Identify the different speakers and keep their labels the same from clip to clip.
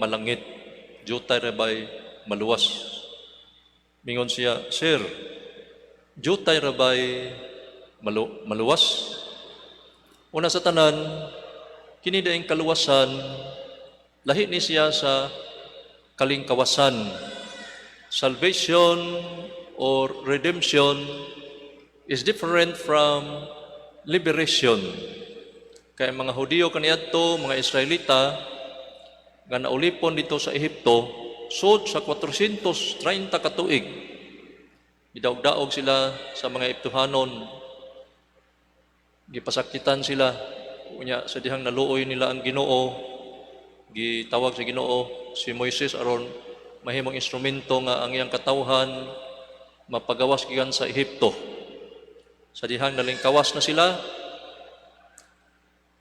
Speaker 1: Malangit? Diutay ra bay maluwas? Mingon siya, "Sir, diutay ra bay maluwas?" Una sa tanan, kini diayng kaluwasan, lahi ni siya sa kalingkawasan. Salvation or redemption is different from liberation. Kay mga Hudiyo kaniadto, mga Israelita nga naulipon didto sa Ehipto, sud sa 430 ka tuig. Gidaog-daog sila sa mga Ehiptohanon. Gipasakitan sila. Unya sa dihang naluoy nila ang Ginoo, gitawag sa Ginoo si Moises aron mahimong instrumento nga ang iyang katawhan mapagawas gikan sa Ehipto. Sa dihang nalingkawas na sila,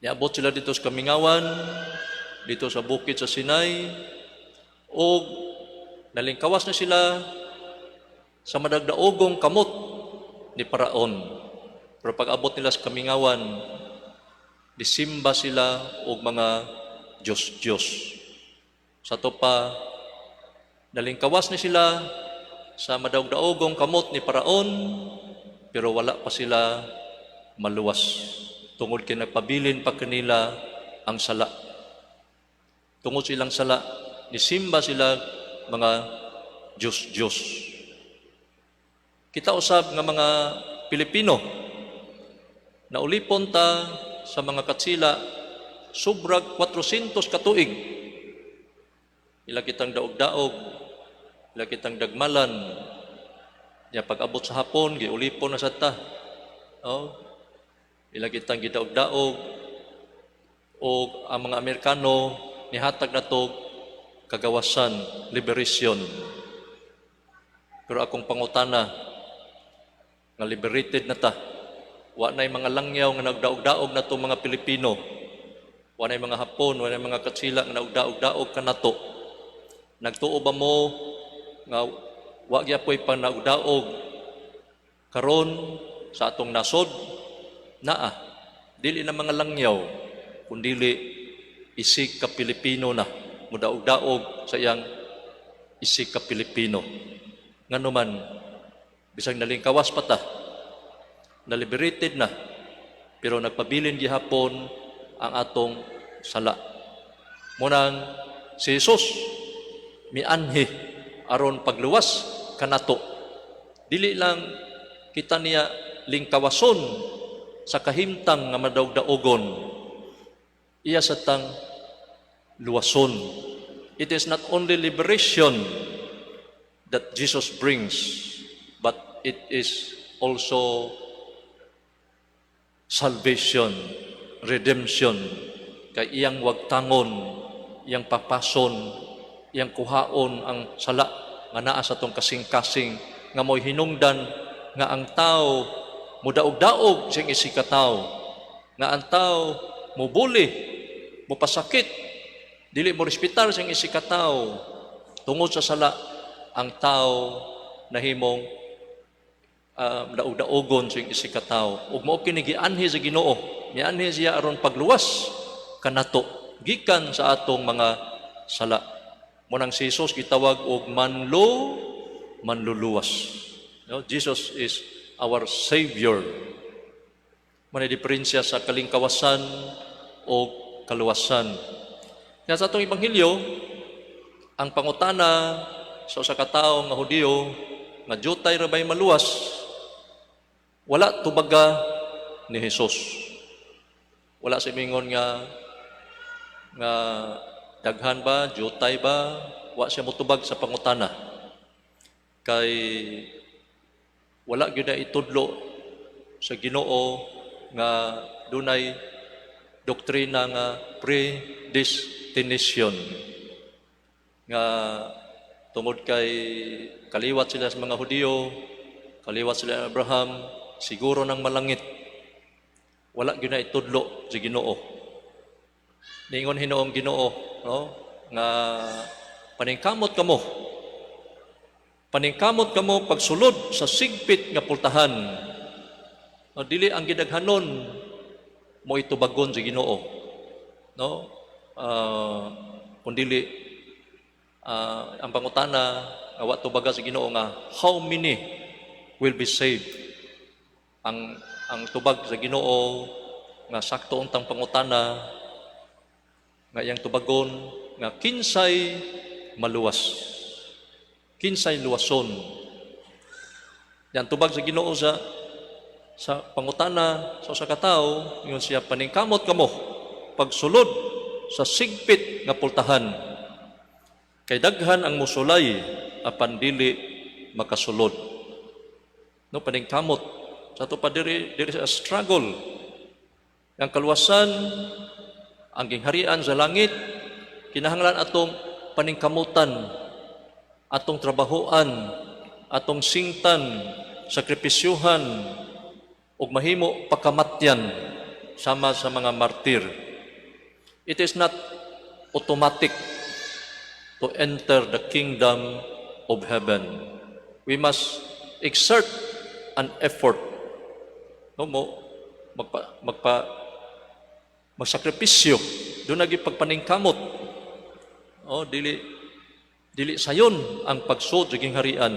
Speaker 1: niabot sila didto sa kamingawan, didto sa bukid sa Sinai, o nalingkawas na sila sa madagdaogong kamot ni Paraon. Pero pag abot nila sa kamingawan, disimba sila og mga Diyos-Diyos. Sa ato pa, nalingkawas ni sila sa madaog-daogong kamot ni Paraon, pero wala pa sila maluwas. Tungod kay nagpabilin pa kanila ang sala. Tungod silang sala, nisimba sila mga Diyos-Diyos. Kita usab nga mga Pilipino, naulipon ta sa mga katsila sobrag 400 katuig. Ila kitang daog-daog, ila kitang dagmalan. Ya pag-abot sa hapon, giulipon na sa ta. Oh, ila kitang gidaog-daog o ang mga Amerikano nihatag nato kagawasan, liberation. Pero akong pangutana, nga liberated na ta, wa na'y mga langyaw nga nagdaog-daog nato mga Pilipino. Wa na'y mga Hapon, wa na'y mga Katsila nga nagdaog-daog kanato. Nagtuo ba mo nga wa gyapoy panagdaog karon sa atong nasod? Naa. Dili na mga langyaw, kundili isig ka Pilipino na mudaog-daog sa iyang isig ka Pilipino. Ngano man, bisag nalingkawas pa ta, na liberated na, pero nagpabilin gihapon ang atong sala. Munang si Jesus mianhi aron pagluwas kanato. Dili lang kita niya lingkawason sa kahimtang nga madaog-daogon. Iya sa tang luwason. It is not only liberation that Jesus brings, but it is also salvation, redemption, kay iyang wagtangon, iyang papason, iyang kuhaon ang sala nga naa sa atong kasing-kasing nga mo'y hinungdan nga ang tao mudaog-daog siyang isig ka-tao, nga ang tao mubuli, mupasakit, dili mo respetar siyang isig ka-tao. Tungod sa sala, ang tao nahimong daog-daogon sa isig ka-tao. Ug mao kini gianhi sa Ginoo. Mianhi siya aron pagluwas kanato gikan sa atong mga sala. Munang si Jesus gitawag og manluluwas. No, Jesus is our Savior. Mao diferensya sa kalingkawasan o kaluwasan. Kaya sa atong ebanghelyo, ang pangutana sa usa ka tawo nga Hudiyo nga diutay ra bay maluwas, wala tubaga ni Jesus. Wala si mingon nga daghan ba, diutay ba, wa siya motubag sa pangutana. Kay wala gyud na itudlo sa Ginoo nga dunay doktrina nga predestination nga tungod kay kaliwat sila sa mga Hudiyo, kaliwat sila ni Abraham, siguro ng malangit. Wala gyud na itudlo sa Ginoo. Ningon hinuong Ginoo, no, nga paningkamot kamo. Paningkamot kamo pagsulod sa sigpit nga pultahan. No, dili ang gidaghanon mo itubagon sa Ginoo. No? Kundili Ang pangutana nga wa tubaga sa Ginoo nga, "How many will be saved?" Ang tubag sa Ginoo nga sakto untang pangutana nga iyang tubagon nga, "Kinsay maluwas? Kinsay luwason?" Yan tubag sa Ginoo sa pangutana sa usa ka tawo, ingon siya, "Paningkamot kamo pagsulod sa sigpit nga pultahan. Kay daghan ang musulay apan dili makasulod." No, paningkamot. Sa ato pa diri sa struggle. Ang kaluwasan, ang gingharian sa langit, kinahanglan atong paningkamutan, atong trabahoan, atong singtan, sakripisyuhan, ug mahimo pakamatyan sama sa mga martir. It is not automatic to enter the kingdom of heaven. We must exert an effort. No mo magpa, magpa magsakripisyo, duna gyuy pagpaningkamot. Oh, dili sayon ang pagsud sa gingharian.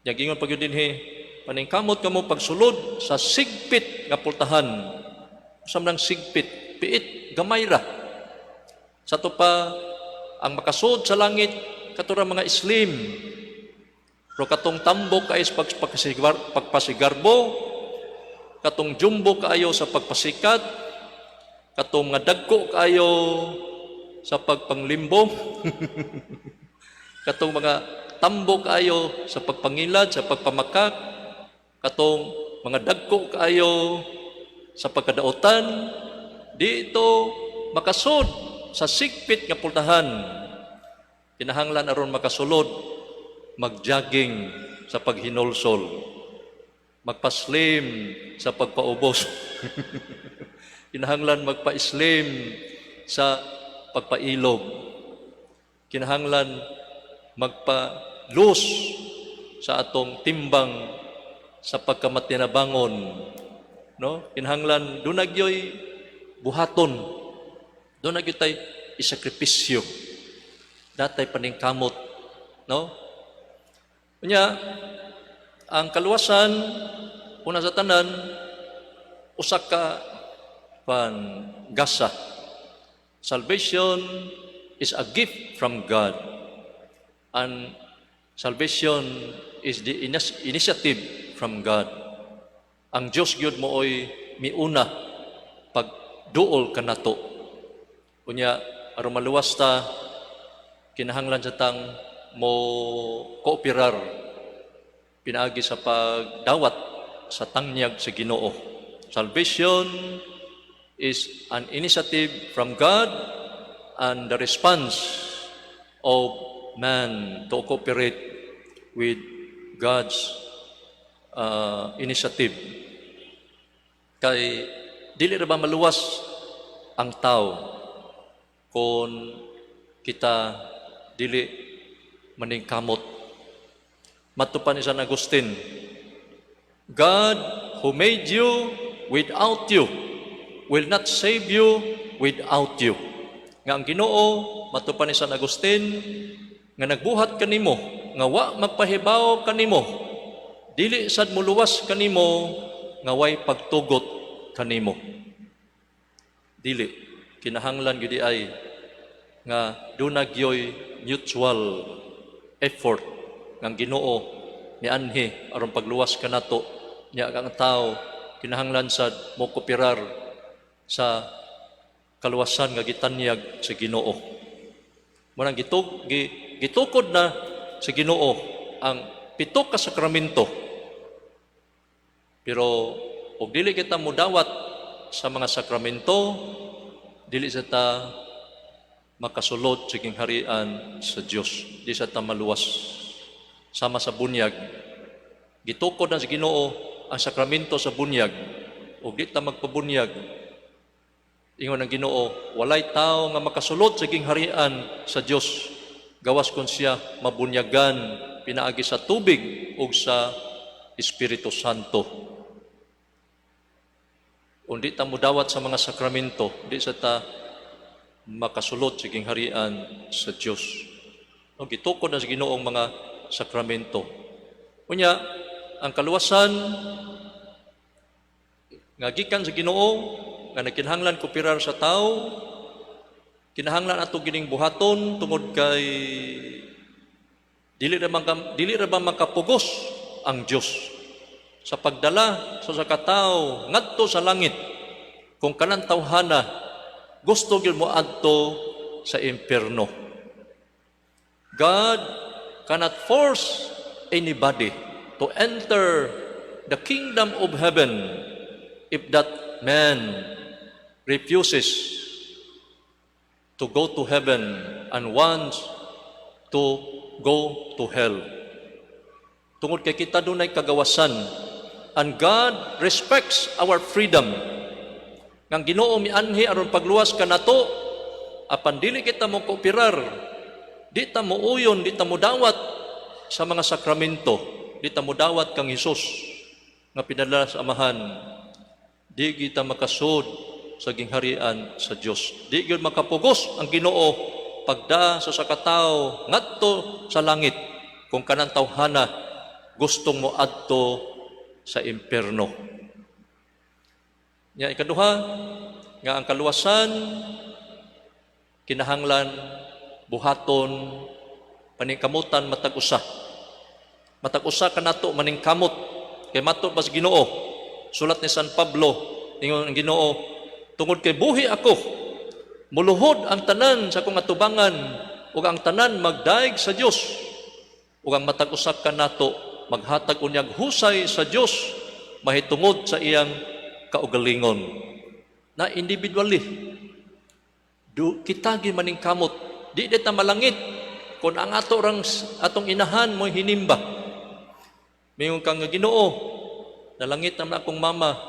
Speaker 1: Yagingon pag dinhi, "Paningkamot kamo pagsulod sa sigpit nga pultahan." Sa nang sigpit, piit, gamay ra. Sa ato pa, ang makasud sa langit kato ra mga slim. Pero katong tambok kaayo sa pagpasigarbo, katong jumbo kaayo sa pagpasikat, katong nga dagko kaayo sa pagpanglimbong, katong mga tambok kaayo sa pagpangilad, sa pagpamakak, katong mga dagko kaayo sa pagkadaotan, dito makasud sa sigpit nga pultahan. Kinahanglan aron makasulod, magjogging sa paghinulsol, magpaslim sa pagpaubos. Kinahanglan magpa-slim sa pagpailob. Kinahanglan magpa-lose sa atong timbang sa pagkamatinabangon. No? Kinahanglan duna gyoy buhaton. Duna gyud tay isakripisyo. Naa tay paningkamot, no? Unya, ang kaluwasan, una sa tanan, usa ka pan gasa. Salvation is a gift from God. And salvation is the initiative from God. Ang Diyos gyud mooy miuna pagduol kanato. Unya, aron maluwas ta, kinahanglan sa tang mo kooperar pinaagi sa pagdawat sa tanyag sa Ginoo. Salvation is an initiative from God and the response of man to cooperate with God's initiative. Kay dili ra ba maluwas ang tao kung kita dili maningkamot? Matod pa ni San Agustin, "God who made you without you will not save you without you." Nga ang Ginoo, matod pa ni San Agustin, nga nagbuhat kanimo, nga wa magpahibaw kanimo, dili sad muluwas kanimo nga way pagtugot kanimo. Dili kinahanglan gyud ay nga duna gyoy mutual effort ng Ginoo mianhi aron pagluwas kanato, nya ang tao kinahanglan sad mo kooperar sa kaluwasan nga gitanyag sa Ginoo. Mao nang gitukod na sa Ginoo ang pito ka sakramento. Pero og dili kita mudawat sa mga sakramento, dili sa ta makasulod sa gingharian sa Dios. Di sa ta maluwas. Sama sa bunyag. Gitukod na sa Ginoo ang sakramento sa bunyag. Ug di ta magpabunyag, ingon ang Ginoo, walay tao nga makasulod sa gingharian sa Dios gawas kung siya mabunyagan pinaagi sa tubig ug sa Espiritu Santo. Kung di ta mudawat sa mga sakramento, di sa ta makasulod sa gingharian sa Dios. No, gitukod na sa Ginoong mga sakramento. Unya, ang kaluwasan nga gikan sa Ginoo nga nagkinahanglan kooperar sa tao, kinahanglan ato gining buhaton tungod kay dili ra ba makapugos ang Dios sa pagdala sa katawo ngadto sa langit kung kanang tawhana gusto gyud mo adto sa impierno? God cannot force anybody to enter the kingdom of heaven if that man refuses to go to heaven and wants to go to hell. Tungod kay kita dunay kagawasan and God respects our freedom. Nang Ginoo mianhi aron pagluwas kanato, apan dili kita mo kooperar, di ta mo uyon, di ta mo dawat sa mga sakramento, di ta mo dawat kang Hesus nga pinadala sa Amahan, di kita makasud sa gingharian sa Dios. Di gyud makapugos ang Ginoo pagda sa sakatawo ngadto sa langit kung kanang tawhana gustong mo adto sa impierno. Nya ikaduha nga ang kaluwasan kinahanglan buhaton, paningkamutan matag usa. Matag usa kanato maningkamot kay matod pa sa Ginoo, sulat ni San Pablo, ingon ang Ginoo, "Tungod kay buhi ako, muluhod ang tanan sa akong atubangan ug ang tanan magdayeg sa Dios." Ug ang matag usa kanato maghatag unyag husay sa Dios mahitungod sa iyang kaugalingon. Na individually do kita gyud maningkamot. Di ta malangit kung ang ato rang atong inahan mo hinimba. Mingon kang nga, "Ginoo, nalangit naman akong mama,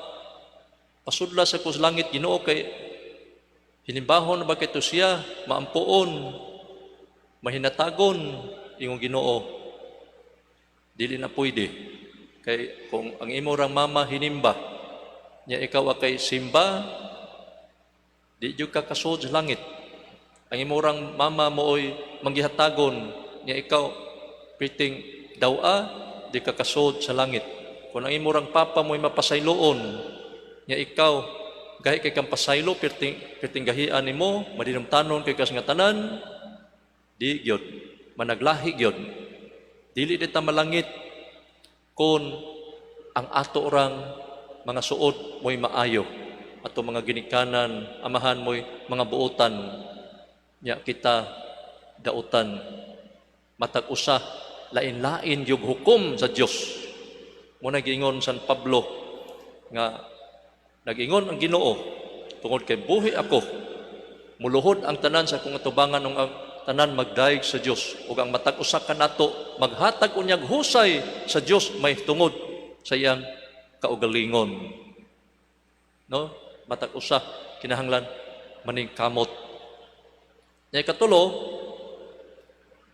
Speaker 1: pasudla sa ko sa langit, Ginoo, kay hinimbahon na ba kito siya, maampuon, mahinatagon." Ingong Ginoo, dili na pwede, kay kung ang imo rang mama hinimba nya ikaw akay simba, di jud ka kasud sa langit. Ang imo rang mama mooy manggihatagon nya ikaw piting dawa, di ka kasud sa langit. Kung ang imo rang papa mo'y mapasayloon nya ikaw gahi kay kang pasaylo, perting perting gahian nimo, madinumtanon kay kas nga tanan, di gyud managlahi gyud. Dili ta malangit kung ang ato rang mga suod mo'y maayo, ato mga ginikanan, amahan mo'y mga buotan nya kita dautan. Matag usa lain-lain yung hukom sa Dios. Mo na giingon San Pablo nga nag-ingon ang Ginoo, "Tungod kay buhi ako, muluhod ang tanan sa akong atubangan ug ang tanan magdayeg sa Dios." Ug ang matag usa kanato maghatag unyag husay sa Dios may tungod sa iyang kaugalingon, no? Matag usa kinahanglan maningkamot. Nya ikatulo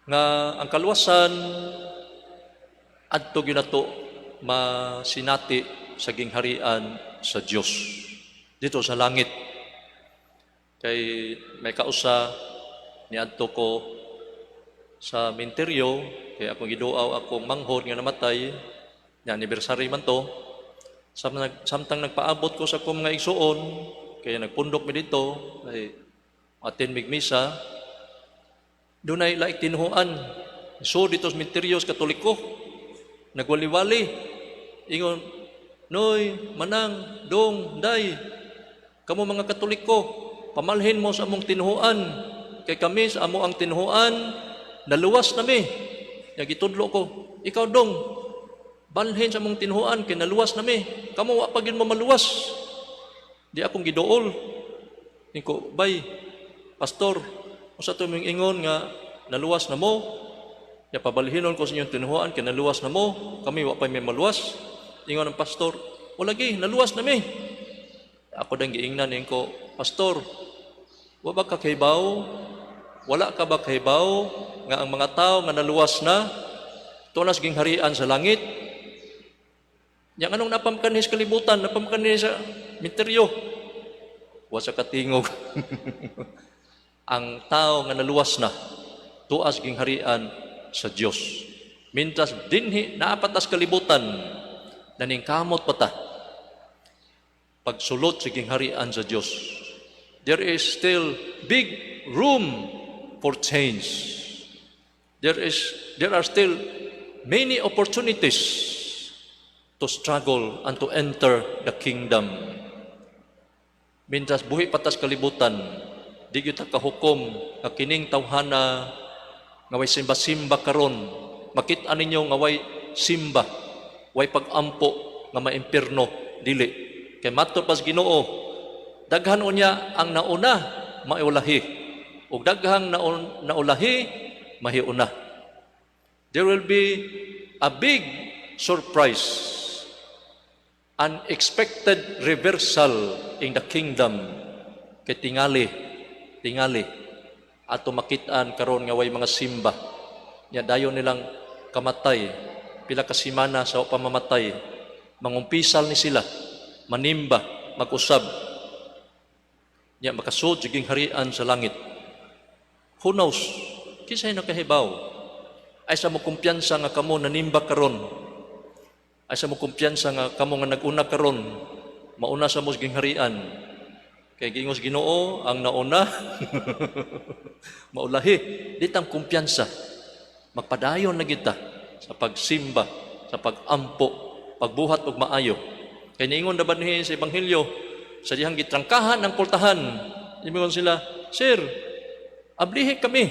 Speaker 1: nga ang kaluwasan adto gyud nato masinati sa gingharian sa Dios dito sa langit. Kay may kausa niadto ko sa minteryo kay akong giduaw akong manghod nga namatay nya anniversary man to. Samtang nagpaabot ko sa akong mga igsuon kay nagpundok mi dito kay attend mig misa, dunay laik tinuhuan so dito sa minteryo sa Katoliko, nagwali-wali, ingon, "Noy, Manang, Dong, Day, kamo mga Katoliko, pamalhin mo sa among tinuhuan kay kami sa amo ang tinuhuan naluwas nami." Nya gitudlo ko, "Ikaw, Dong, balhin sa among tinuhuan kay naluwas nami. Kamo wa pa gyud mo maluwas." Di akong giduol. Ingon ko, "Bay, pastor, usa to mong ingon nga naluwas na mo? Ya pabalhinon ko sa inyong tinuhuan kay naluwas na mo. Kami wa pa may maluwas." Ingon ang pastor, "O lagi, naluwas na mi." Ako dang giingnan ko, "Pastor, wa ba ka kahibaw? Wala ka ba kahibaw nga ang mga tao nga naluwas na tunas gingharian sa langit? Yang anong napamkanhi sa kalibutan, napamkanhi sa minteryo?" Wa sa katingog. Ang tao nga naluwas na, Tuas gingharian sa Dios. Mintras dinhi naa pa ta's kalibutan, naningkamot pa ta pagsulod sa gingharian sa Dios. There is still big room for change. There are still many opportunities to struggle and to enter the kingdom. Mintras buhi pa ta's kalibutan, di gyud ta kahukom nga kining tawhana nga way simba-simba karon, makita ninyo nga way simba, way pag-ampo, nga maimpirno, dili. Kay matod pas Ginoo, daghan unya ang nauna maiulahi ug daghang naulahi mahiuna. There will be a big surprise, unexpected reversal in the kingdom. Kay tingali, tingali ato makitaan karon nga way mga simba nya, dayon nilang kamatay, pila ka semana sa pamamatay, mangumpisal ni sila, manimba, mag-usab nya, makasud sa gingharian sa langit. Who knows? Kinsay nakahibaw? Aysa mo kumpiyansa nga kamo nanimba karon? Aysa mo kumpiyansa nga kamo nga nag-una karon mauna sa mo sa gingharian? Kay giingon sa Ginoo, ang nauna maulahi. Di tang kumpiyansa. Magpadayon na kita sa pagsimba, sa pagampo, pagbuhat og maayo. Kay niingon na ba niya sa ebanghelyo, sa dihang gitrangkahan ang pultahan, ingon sila, "Sir, ablihi kami.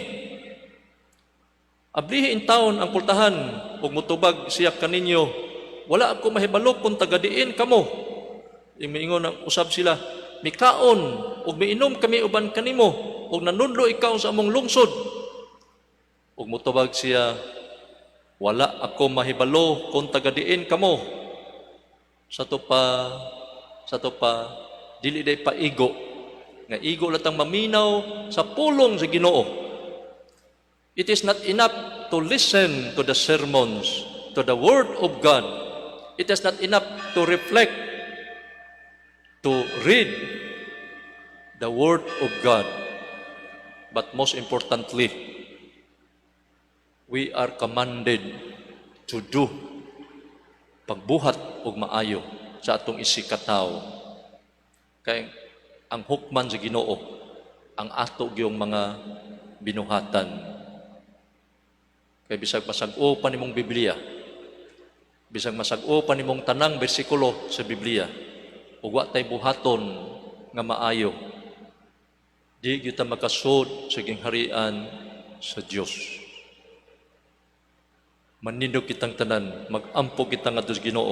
Speaker 1: Ablihi in town ang pultahan." Ug mutubag siya kaninyo, "Wala ako mahibalo kung taga-diin kamo." Miingon ang usab sila, "Mikaon ug miinom kami uban kanimo ug nanudlo ikaw sa among lungsod." Ug mutubag siya, "Wala ako mahibalo kung taga-diin kamo." Sa to pa, dili day paigo nga igo latang maminaw sa pulong sa Ginoo. It is not enough to listen to the sermons, to the word of God. It is not enough to reflect, to read the word of God. But most importantly, we are commanded to do, pagbuhat og maayo sa atong isigkatawo. Kay ang hukman sa Ginoo ang ato gyung mga binuhatan. Kay bisag masag-o pa nimong Biblia, bisag masag-o pa nimong tanang bersikulo sa Biblia, ug wa tay buhaton nga maayo, di gyud ta makasud sa gingharian sa Dios. Manindog kitang tanan, mag-ampo kita ngadto sa Ginoo.